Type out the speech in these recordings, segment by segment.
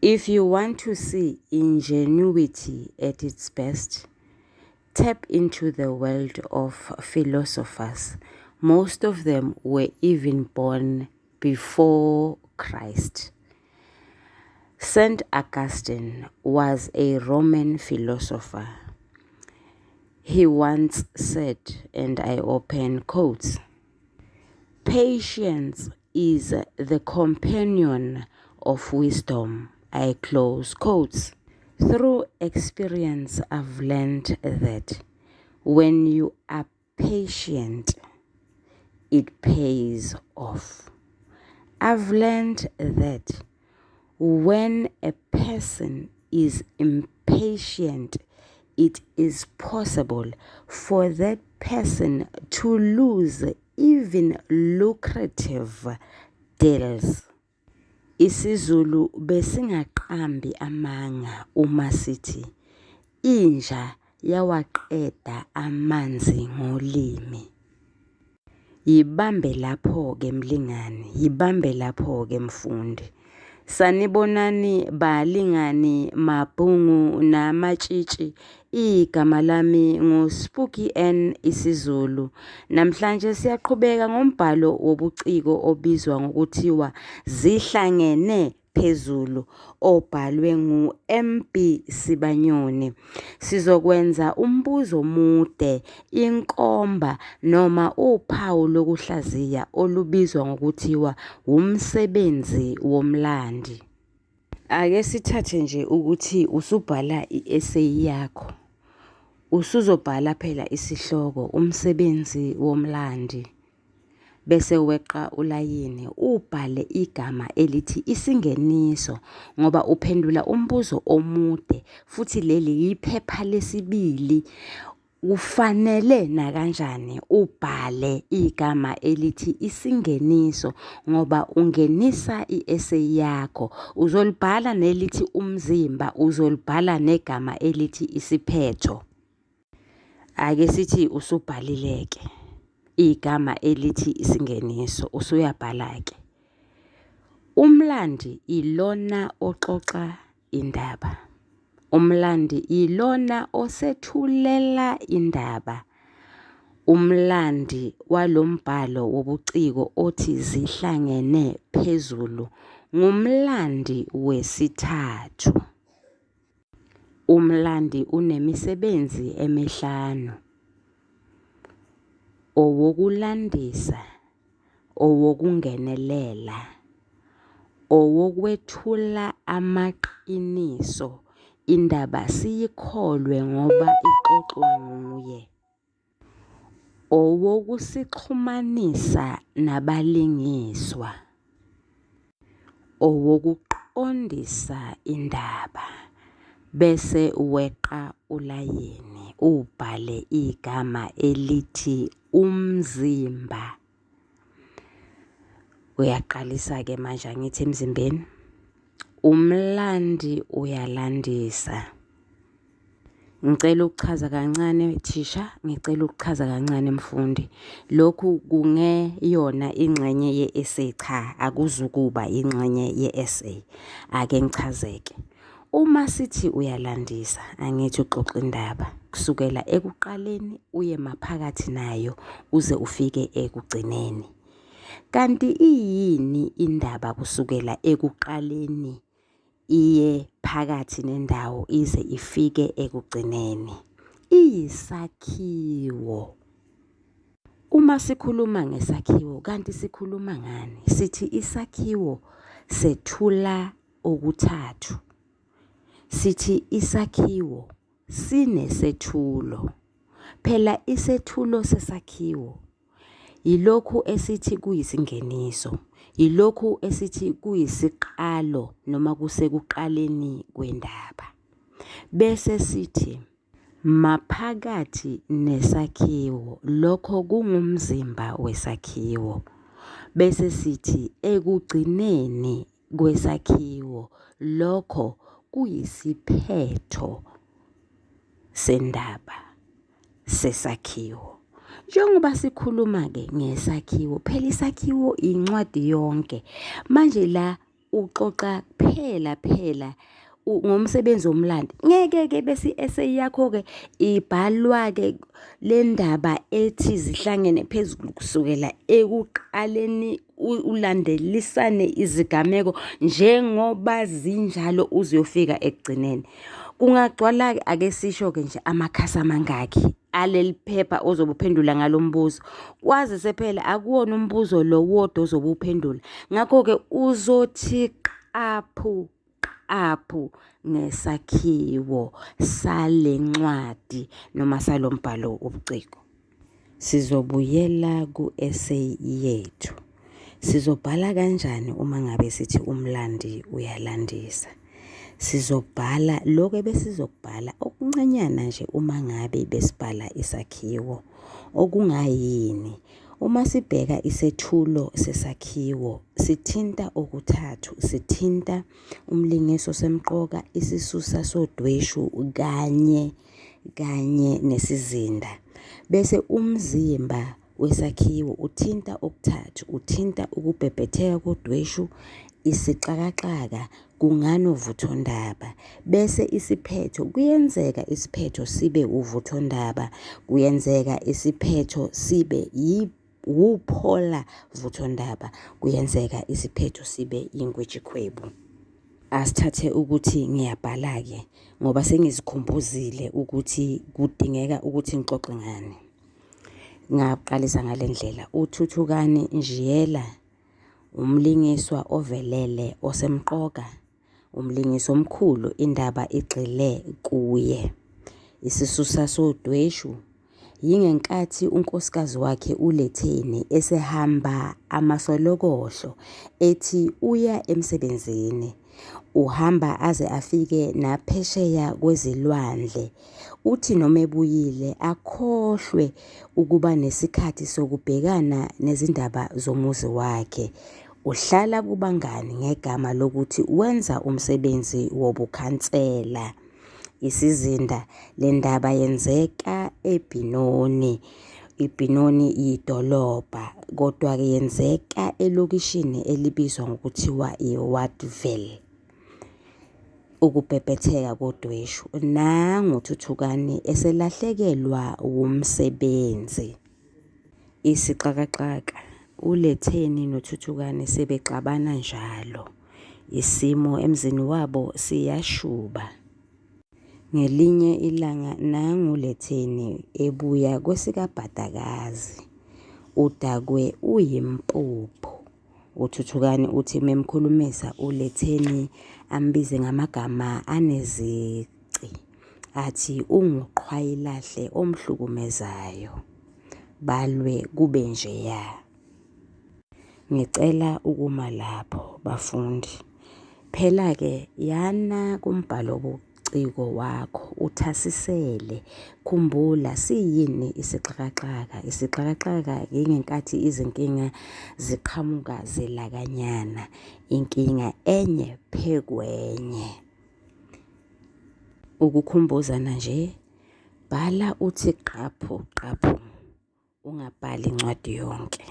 If you want to see ingenuity at its best, tap into the world of philosophers. Most of them were even born before Christ. St. Augustine was a Roman philosopher. He once said, and I open quotes, Patience is the companion of wisdom. I close quotes. Through experience, I've learned that when you are patient, it pays off. I've learned that when a person is impatient, it is possible for that person to lose even lucrative deals. IsiZulu besingaqambi amanga uma sithi inja yawaqeda amanzi ngolimi. Yibambe lapho-ke mlingani, yibambe lapho-ke mfundi. Sanibonani balingani, mabhungu namatshitshi. Igama lami nguSpooky N isiZulu. Namhlanje siyaqhubeka ngombhalo wobuciko obizwa ngokuthiwa Zihlangene Phezulu obhalwe ngu-MB Sibanyoni. Sizokwenza umbuzo omude, inkomba noma uphawu lokuhlaziya olubizwa ngokuthiwa wumsebenzi womlandi. Ake sithathe nje ukuthi usubhala i-essay yakho. Usuzobhala phela isihloko umsebenzi womlandi bese weqa ulayini ubhale igama elithi isingeniso ngoba uphendula umbuzo omude futhi leli yiphepha lesibili. Kufanele nakanjani ubhale igama elithi isingeniso ngoba ungenisa i-essay yakho. Uzolibhala nelithi umzimba, uzolibhala negama elithi isiphetho. Ake sithi usubhalile-ke igama elithi isingeniso, usuyabhala-ke. Umlandi ilona oxoxa indaba. Umlandi ilona osethulela indaba. Umlandi walombhalo wobuciko othi Zihlangene Phezulu ngumlandi wesithathu. Umlandi unemisebenzi emihlanu. Owokulandisa, owokungenelela, owokwethula amaqiniso, indaba siyikholwe ngoba ixoxwa nguye, owokusixhumanisa nabalingiswa, owokuqondisa indaba bese weqa ulayini ubhale igama elithi umzimba. Uyaqalisa-ke manje angithi emzimbeni. Umlandi uyalandisa. Ngicela ukuchaza kancane thisha, ngicela ukuchaza kancane mfundi. Lokhu kungeyona ingxenye ye-essay, cha akuzukuba ingxenye ye-essay. Ake ngichazeke. Uma sithi uyalandisa, angithi uxoxa indaba kusukela ekuqaleni uye maphakathi nayo uze ufike ekugcineni. Kanti iyini indaba kusukela ekuqaleni iye phakathi nendawo ize ifike ekugcineni? Iyisakhiwo. Uma sikhuluma ngesakhiwo kanti sikhuluma ngani? Sithi isakhiwo sethula okuthathu. Sithi isakhiwo sinesethulo. Phela isethulo sesakhiwo yilokhu esithi kuyisingeniso, yilokhu esithi kuyisiqalo noma kusekuqaleni kwendaba. Bese sithi maphakathi nesakhiwo, lokho kungumzimba wesakhiwo. Bese sithi ekugcineni kwesakhiwo, lokho kuyisiphetho sendaba sesakhiwo. Njengoba sikhuluma-ke ngesakhiwo, phela isakhiwo incwadi yonke. Manje la Uxoxa kuphela phela ngomsebenzi womlandi. Ngeke-ke bese i-essay yakho-ke ibhalwa-ke le ndaba ethi zihlangene phezulu kusukela ekuqaleni ulandelisane izigameko njengoba zinjalo uze uyofika ekugcineni. Kungagcwala-ke ake sisho-ke nje amakhasi amangakhi aleli phepha ozobe uphendula ngalo mbuzo. Kwazise phela akuwona umbuzo lo wodwa ozobe uwuphendula. Ngakho-ke uzothi qaphu qaphu ngesakhiwo sale ncwadi noma salo mbhalo wobuciko. Sizobuyela ku-essay yethu. Sizobhala kanjani uma ngabe sithi umlandi uyalandisa? Sizobhala lokho ebesizokubhala okuncanyana nje uma ngabe besibhala isakhiwo. Okungayini? Uma sibheka isethulo sesakhiwo sithinta okuthathu, sithinta umlingiso osemqoka, isisusa sodweshu kanye kanye nesizinda. Bese umzimba wesakhiwo uthinta okuthathu, uthinta ukubhebhetheka kodweshu, isixakaxaka kunganovuthondaba. Bese isiphetho, kuyenzeka isiphetho sibe uvuthondaba, kuyenzeka isiphetho sibe wuphola vuthondaba, kuyenzeka isiphetho sibe yingwijikhwebu. Asithathe ukuthi ngiyabhala-ke ngoba sengizikhumbuzile ukuthi kudingeka ukuthi ngixoxe ngani. Ngaqalisa ngale ndlela, uThuthukani Njiyela umlingiswa ovelele osemqoka, umlingiswa omkhulu indaba igxile kuye. Isisusa sodweshu yingenkathi unkosikazi wakhe uLetheni esehamba amasolokohlo ethi uya emsebenzini. Uhamba aze afike naphesheya kwezilwandle. Uthi noma ebuyile akhohlwe ukuba nesikhathi sokubhekana nezindaba zomuzi wakhe. Uhlala kubangani ngegama lokuthi wenza umsebenzi wobukhansela. Isizinda le ndaba yenzeka eBenoni. IBenoni yidolobha kodwa-ke yenzeka elokishini elibizwa ngokuthiwa i-Wattville. Ukubhebhetheka kodweshu nangu uThuthukani eselahlekelwa wumsebenzi. Isixakaxaka, uLetheni noThuthukani sebexabana njalo. Isimo emzini wabo siyashuba. Ngelinye ilanga nangu uLetheni ebuya kwesikabhadakazi. Udakwe uyimpuphu. UThuthukani uthi memkhulumisa uLetheni ambize ngamagama anezici athi unguqhwayilahle omhlukumezayo. Balwe kube njeya. Ngicela ukuma lapho bafundi. Phela-ke yana kumbhalo wobuciko wakho uthasisele. Khumbula siyini isixakaxaka? Isixakaxaka yingenkathi izinkinga ziqhamuka zilakanyana. Inkinga enye phekwenye. Ukukhumbuzana nje, bhala uthi qaphu qaphu. Ungabhali incwadi yonke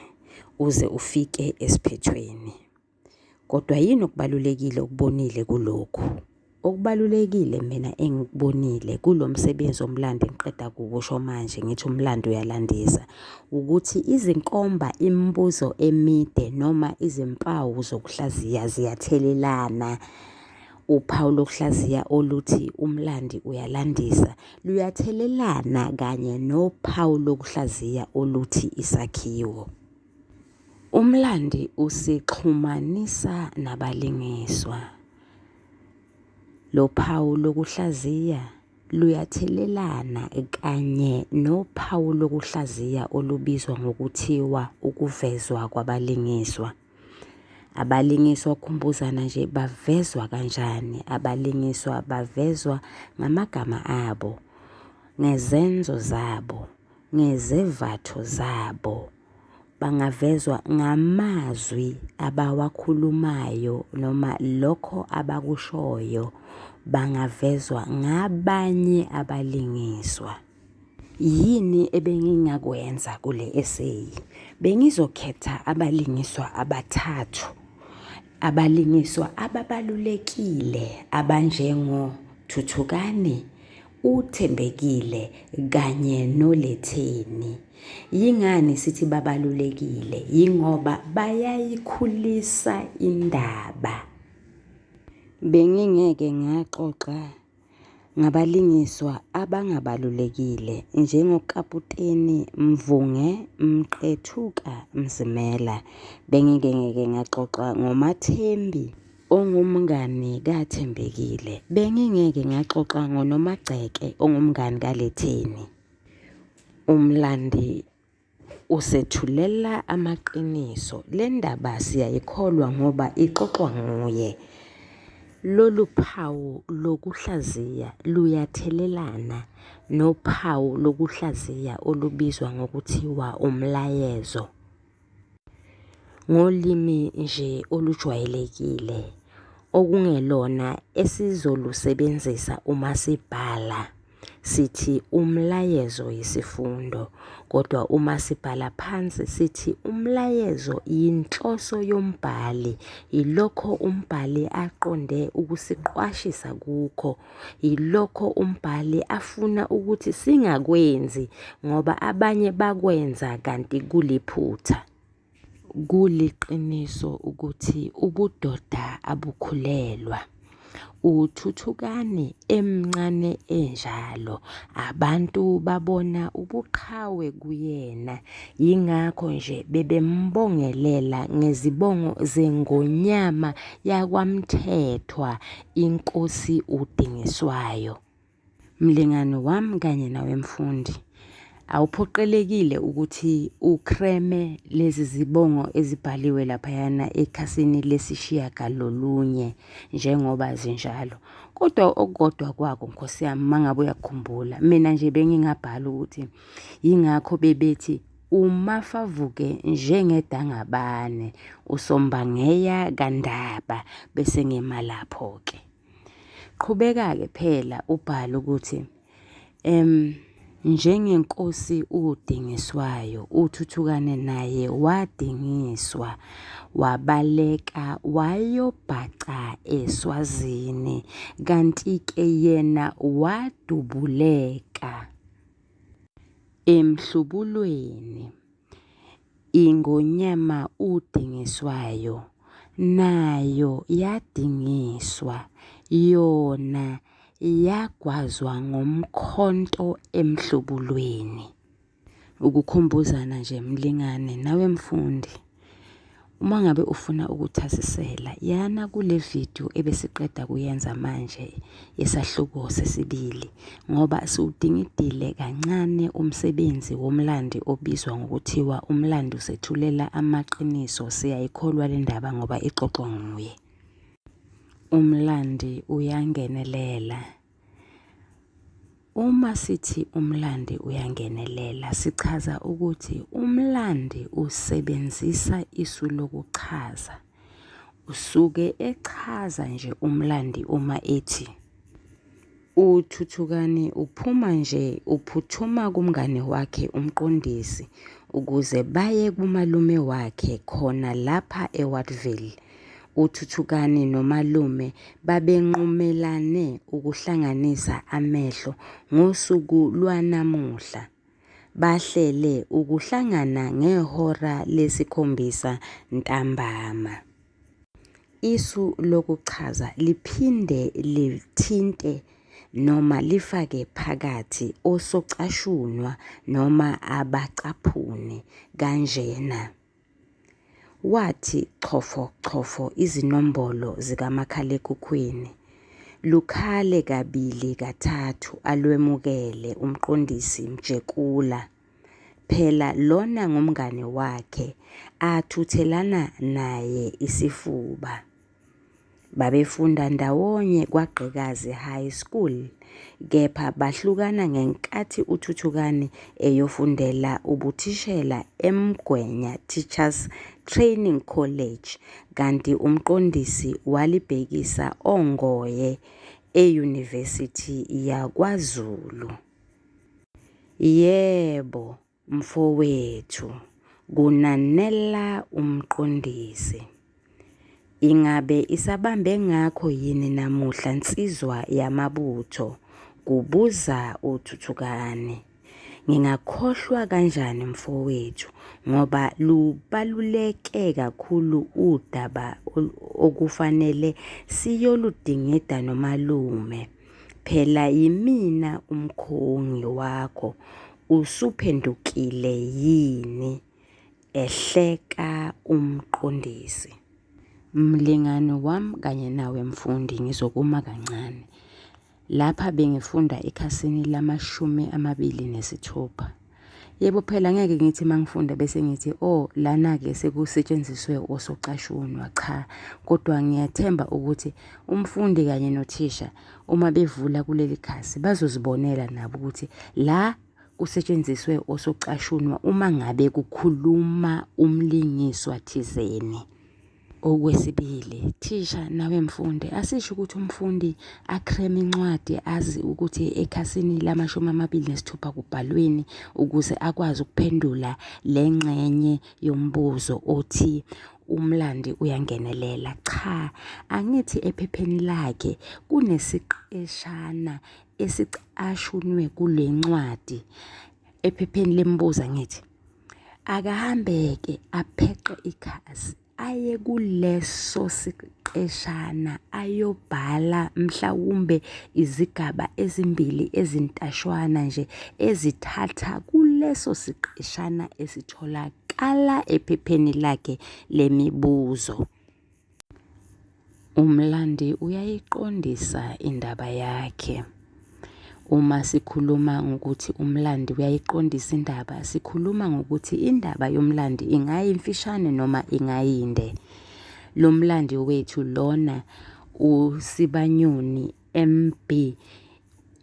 uze ufike esiphethweni. Kodwa yini okubalulekile okubonile kulokhu? Okubalulekile mina engikubonile kulo msebenzi womlando engiqeda kuwusho manje ngithi umlando uyalandisa, ukuthi izinkomba, imibuzo emide noma izimpawu zokuhlaziya ziyathelelana. Uphawu lokuhlaziya oluthi umlandi uyalandisa luyathelelana kanye nophawu lokuhlaziya oluthi isakhiwo. Umlandi usixhumanisa nabalingiswa. Lo phawu lokuhlaziya luyathelelana kanye nophawu lokuhlaziya olubizwa ngokuthiwa ukuvezwa kwabalingiswa. Abalingiswa khumbuzana nje bavezwa kanjani? Abalingiswa bavezwa ngamagama abo, ngezenzo zabo, ngezevatho zabo. Bangavezwa ngamazwi abawakhulumayo noma lokho abakushoyo. Bangavezwa ngabanye abalingiswa. Yini ebengingakwenza kule eseyi? Bengizokhetha abalingiswa abathathu Abalingiswa ababalulekile abanjengo Thuthukani, uThembekile kanye noLetheni. Yingani sithi babalulekile? Yingoba bayayikhulisa indaba. Bengingeke ngaxoxa ngabalingiswa abangabalulekile njengoKaputeni Mvunge Mqethuka Mzimela. Bengingeke ngaxoxa ngoMathembi ongumngani kaThembekile. Bengingeke ngaxoxa ngoNomagceke ongumngani kaLetheni. Umlandi Usethulela amaqiniso. Le ndaba siyayikholwa ngoba ixoxwa nguye. Lolu phawu lokuhlaziya luyathelelana nophawu lokuhlaziya olubizwa ngokuthiwa umlayezo. Ngolimi nje olujwayelekile okungelona esizolusebenzisa uma sibhala, sithi umlayezo yisifundo, kodwa uma sibhala phansi sithi umlayezo yinhloso yombhali, yilokho umbhali aqonde ukusiqwashisa kukho, yilokho umbhali afuna ukuthi singakwenzi ngoba abanye bakwenza kanti kuliphutha. Kuliqiniso ukuthi ubudoda abukhulelwa. UThuthukani emncane enjalo, abantu babona ubuqhawe kuyena yingakho nje bebembongelela ngezibongo zeNgonyama yakwaMthethwa, iNkosi uDingiswayo. Mlingani wami kanye nawe mfundi, awuphoqelekile ukuthi ukhreme lezi zibongo ezibhaliwe laphayana ekhasini lesishiyagalolunye njengoba zinjalo. Kodwa okukodwa kwako nkosi yami uma ngabe uyakukhumbula, mina nje bengingabhala ukuthi yingakho bebethi uMafavuke njengedangabane, usombangeya kaNdaba bese ngema lapho-ke. Qhubeka-ke phela ubhale ukuthi njengenkosi uDingiswayo, uThuthukane naye wadingiswa, wabaleka wayobhaca eSwazini, kanti-ke yena wadubuleka emhlubulweni. Ingonyama uDingiswayo nayo yadingiswa, yona yagwazwa ngomkhonto emhlubulweni. Ukukhumbuzana nje mlingane nawe mfundi. Uma ngabe ufuna ukuthasisela, yana kule video ebesiqeda kuyenza manje yesahluko sesibili ngoba siwudingidile kancane umsebenzi womlandi obizwa ngokuthiwa umlandi usethulela amaqiniso siyayikholwa le ndaba ngoba ixoxwa nguye. Umlandi uyangenelela. Uma sithi umlandi uyangenelela sichaza ukuthi umlandi usebenzisa isu lokuchaza. Usuke echaza nje umlandi uma ethi uThuthukani uphuma nje uphuthuma kumngani wakhe uMqondisi ukuze baye kumalume wakhe khona lapha eWattville. UThuthukani nomalume babenqumelane ukuhlanganisa amehlo ngosuku lwanamuhla. Bahlele ukuhlangana ngehora lesikhombisa ntambama. Isu lokuchaza liphinde lithinte noma lifake phakathi osocashunwa noma abacaphuni kanjena. Wathi chofo chofo izinombolo zikamakhalekhukhwini. Lukhale kabili kathathu alwemukele uMqondisi Mjekula. Phela lona ngumngani wakhe athuthelana naye isifuba. Babefunda ndawonye KwaGqikazi High School kepha bahlukana ngenkathi uThuthukani eyofundela ubuthishela eMgwenya Teachers Training College kanti uMqondisi walibhekisa oNgoye eYunivesithi yaKwaZulu. Yebo, mfowethu, kunanela uMqondisi. Ingabe isabambe ngakho yini namuhla nsizwa yamabutho? Kubuza uThuthukani. Ngingakhohlwa kanjani mfowethu ngoba lubaluleke kakhulu udaba okufanele siyoludingida nomalume. Phela yimina umkhongi wakho, usuphendukile yini? Ehleka umqondisi. Mlingani wami kanye nawe mfundi ngizokuma kancane. Lapha bengifunda ekhasini lama-26. Yebo phela ngeke ngithi uma ngifunda bese ngithi oh lana-ke sekusetshenziswe osocashunwa cha kodwa ngiyathemba ukuthi umfundi kanye nothisha uma bevula kuleli khasi bazozibonela nabo ukuthi la kusetshenziswe osocashunwa uma ngabe kukhuluma umlingiswa thizeni. Okwesibili, thisha nawe mfundi, asisho ukuthi umfundi akhreme incwadi azi ukuthi ekhasini lama-26 kubhalweni ukuze akwazi ukuphendula le ngxenye yombuzo othi umlandi uyangenelela. Cha, angithi ephepheni lakhe kunesiqeshana esicashunwe kule ncwadi. Ephepheni lemibuzo angithi akahambeke apheqe ikhasi aye kuleso siqeshana ayobhala mhlawumbe izigaba ezimbili ezintashwana nje ezithatha kuleso siqeshana esitholakala ephepheni lakhe lemibuzo. Umlandi uyayiqondisa indaba yakhe. Uma sikhuluma ngokuthi umlandi uyayiqondisa indaba, sikhuluma ngokuthi indaba yomlandi ingayimfishane noma ingayinde. Lo mlandi wethu lona uSibanyoni MB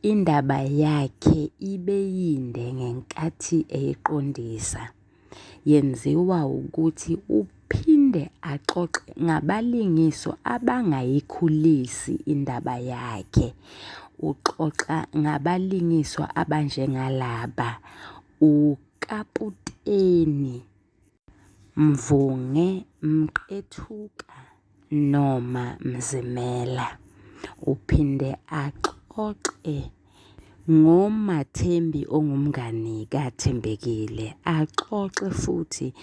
indaba yakhe ibe yinde ngenkathi eyiqondisa. Yenziwa wukuthi uphinde axoxe ngabalingiswa abangayikhulisi indaba yakhe. Uxoxa ngabalingiswa abanjengalaba, uKaputeni Mvunge Mqethuka noma Mzimela. Uphinde axoxe ngoMathembi ongumngani kaThembekile, axoxe futhi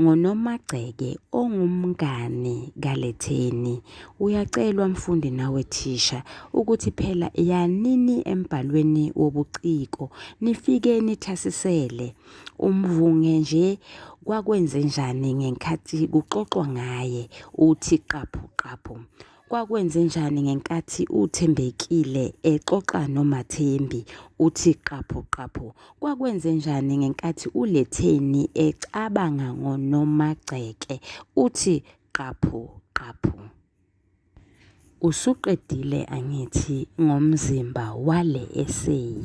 ngoNomagceke ongumngani kaLetheni. Uyacelwa mfundi nawe thisha ukuthi phela yanini embhalweni wobuciko nifike nithasisele. Umvunge nje kwakwenzenjani ngenkathi kuxoxwa ngaye uthi qaphu qaphu. Kwakwenzenjani ngenkathi uThembekile exoxa noMathembi uthi qaphu qaphu? Kwakwenzenjani ngenkathi uLetheni ecabanga ngoNomagceke uthi qaphu qaphu? Usuqedile angithi ngomzimba wale eseyi?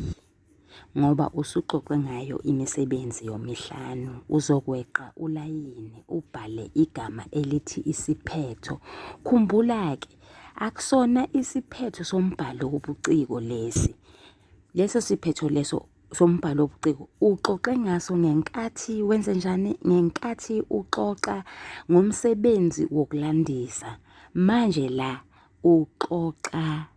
Ngoba usuxoxe ngayo imisebenzi yomihlanu, uzokweqa ulayini ubhale igama elithi isiphetho. Khumbula-ke, akusona isiphetho sombhalo wobuciko lesi. Leso siphetho leso sombhalo wobuciko uxoxe ngaso ngenkathi wenzenjani? Ngenkathi uxoxa ngomsebenzi wokulandisa. Manje la uxoxa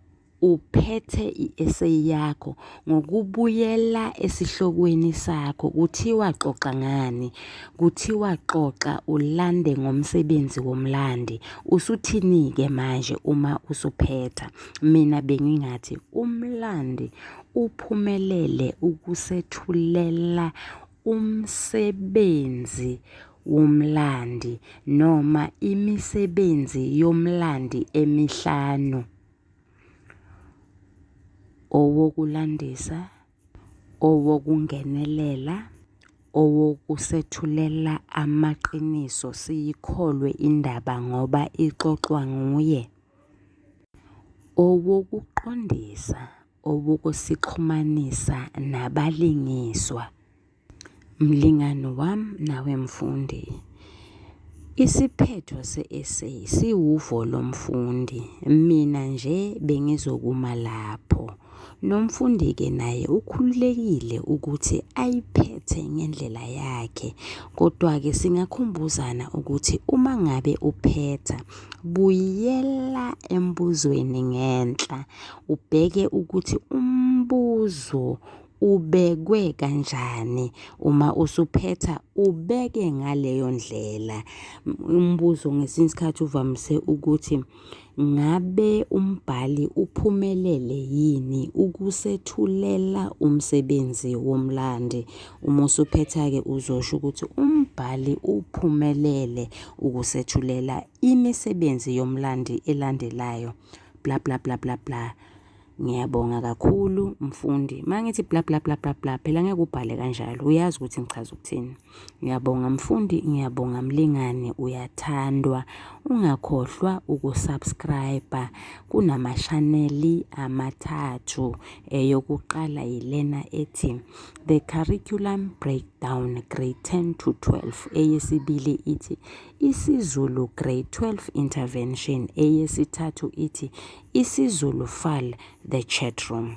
uphethe i-eseyi yakho ngokubuyela esihlokweni sakho. Kuthiwa xoxa ngani? Kuthiwa xoxa ulande ngomsebenzi womlandi. Usuthini-ke manje uma usuphetha? Mina bengingathi umlandi uphumelele ukusethulela umsebenzi womlandi noma imisebenzi yomlandi emihlanu. Owokulandisa, owokungenelela, owokusethulela amaqiniso siyikholwe indaba ngoba ixoxwa nguye, owokuqondisa, owokusixhumanisa nabalingiswa. Mlingani wami nawe mfundi, Isiphetho se-eseyi siwuvo lomfundi. Mina nje bengizokuma lapho. Nomfundi-ke naye ukhululekile ukuthi ayiphethe ngendlela yakhe. Kodwa-ke singakhumbuzana ukuthi uma ngabe uphetha, buyela embuzweni ngenhla ubheke ukuthi umbuzo ubekwe kanjani. Uma usuphetha ubeke ngaleyo ndlela. Umbuzo ngesinye isikhathi uvamise ukuthi ngabe umbhali uphumelele yini ukusethulela umsebenzi womlandi? Uma usuphetha-ke uzosho ukuthi umbhali uphumelele ukusethulela imisebenzi yomlandi elandelayo. Bla bla bla bla bla. Ngiyabonga kakhulu mfundi. Uma ngithi bla bla bla bla bla phela ngeke ubhale kanjalo, uyazi ukuthi ngichaza ukuthini. Ngiyabonga mfundi, ngiyabonga mlingani, uyathandwa. Ungakhohlwa ukusubscribe. Kunamashaneli amathathu. Eyokuqala yilena ethi The Curriculum Breakdown Grade 10 to 12. Eyesibili ithi isiZulu Grade 12 Intervention. Eyesithathu ithi isiZulu File The Chat Room.